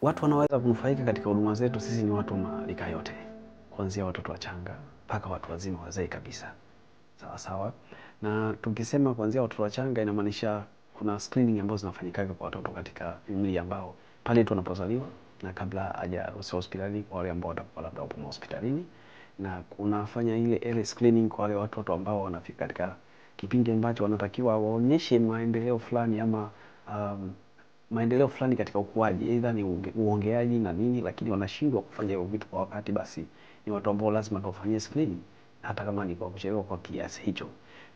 Watu wanaoweza kunufaika katika huduma zetu sisi ni watu wa rika yote, kuanzia watoto wachanga mpaka watu wazima, wazee kabisa. Sawa sawa. Na tukisema kuanzia watoto wachanga, inamaanisha kuna screening ambazo zinafanyikaga kwa watoto katika umri ambao pale tu wanapozaliwa na kabla hajaruhusiwa hospitali, kwa wale ambao watakuwa labda wapo hospitalini, na kunafanya ile early screening kwa wale watoto ambao wanafika katika kipindi ambacho wanatakiwa waonyeshe maendeleo fulani ama maendeleo fulani katika ukuaji, aidha ni uongeaji na nini, lakini wanashindwa kufanya hivyo vitu kwa wakati, basi ni watu ambao lazima tuwafanyie screening hata kama ni kwa kuchelewa kwa kiasi hicho.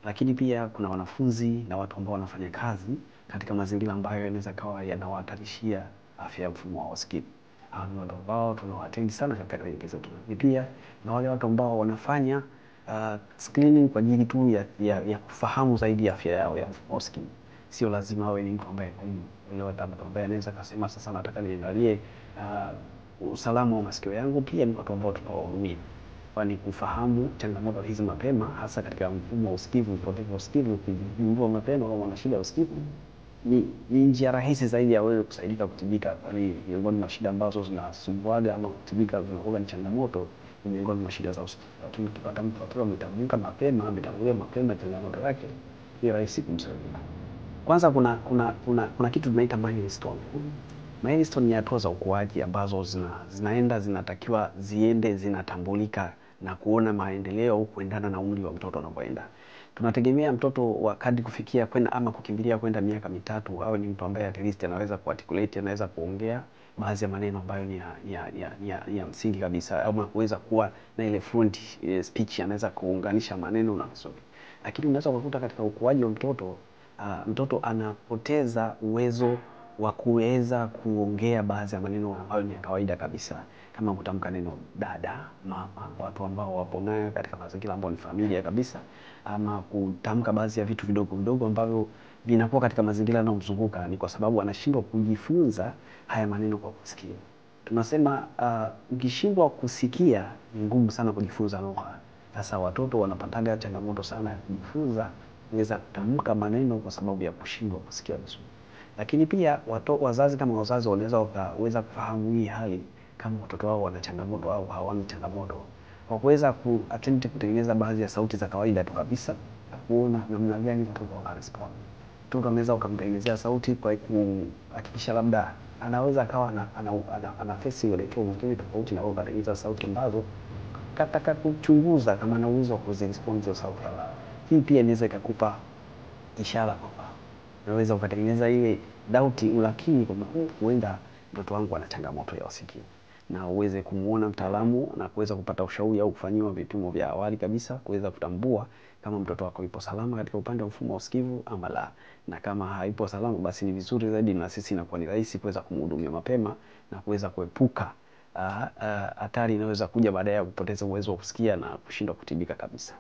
Lakini pia kuna wanafunzi na watu ambao wanafanya kazi katika mazingira ambayo yanaweza kawa yanawahatarishia afya ya mfumo wa usikivu. Hao ni watu ambao tunawaattend sana katika kliniki zetu. Lakini pia na wale watu ambao wanafanya screening kwa ajili tu ya kufahamu zaidi afya yao ya mfumo wa usikivu. Sio lazima awe ni mtu ambaye mtu ambaye anaweza kasema sasa nataka niangalie usalama wa masikio yangu. Pia ni watu ambao tunawahudumia, kwani kufahamu changamoto hizi mapema, hasa katika mfumo wa usikivu, upotevu wa usikivu, ukigundua mapema kama una shida ya usikivu ni njia rahisi zaidi ya wewe kusaidika kutibika, kwani miongoni mwa shida ambazo zinasumbuaga ama kutibika zinakuwa ni changamoto ni miongoni mwa shida za usikivu. Lakini ukipata mtu akiwa ametambulika mapema, ametambuliwa mapema changamoto yake, ni rahisi kumsaidia. Kwanza kuna kitu tunaita milestone. Milestone ni hatua za ukuaji ambazo zinaenda zinatakiwa ziende zinatambulika na kuona maendeleo au kuendana na umri wa mtoto anapoenda. Tunategemea mtoto wa kadi kufikia kwenda ama kukimbilia kwenda miaka 3 awe ni mtu ambaye at least anaweza kuarticulate, anaweza kuongea baadhi ya maneno ambayo ni ya msingi kabisa, ama kuweza kuwa na ile fluent speech, anaweza kuunganisha maneno na vizuri. Lakini unaweza kukuta katika ukuaji wa mtoto mtoto anapoteza uwezo wa kuweza kuongea baadhi ya maneno ambayo ni ya kawaida kabisa, kama kutamka neno dada, mama, watu ambao wapo nayo katika mazingira ambayo ni familia kabisa, ama kutamka baadhi ya vitu vidogo vidogo ambavyo vinakuwa katika mazingira yanayomzunguka, ni kwa sababu anashindwa kujifunza haya maneno kwa kusikia. Tunasema ukishindwa kusikia ni ngumu sana kujifunza lugha. Sasa watoto wanapataga changamoto sana ya kujifunza kuweza kutamka maneno kwa sababu ya kushindwa kusikia vizuri. Lakini pia wazazi kama wazazi wanaweza wakaweza kufahamu hii hali kama watoto wao wana changamoto au hawana changamoto, kwa kuweza ku attempt kutengeneza baadhi ya sauti za kawaida tu kabisa na kuona namna gani mtoto ana respond. Mtoto anaweza ukamtengenezea sauti kwa kuhakikisha labda anaweza akawa ana face uelekeo mwingine tofauti na wewe ukatengeneza sauti ambazo kataka kuchunguza kama ana uwezo wa kuzirespond hizo sauti. Hii pia inaweza ikakupa ishara kwamba unaweza ukatengeneza ile doubt, ulakini kwamba huenda mtoto wangu ana changamoto ya usikivu, na uweze kumuona mtaalamu na kuweza kupata ushauri au kufanyiwa vipimo vya awali kabisa kuweza kutambua kama mtoto wako yupo salama katika upande wa mfumo wa usikivu ama la. Na kama haipo salama, basi ni vizuri zaidi na sisi inakuwa ni rahisi kuweza kumhudumia mapema na kuweza kuepuka hatari inayoweza kuja baadaye ya kupoteza uwezo wa kusikia na kushindwa kutibika kabisa.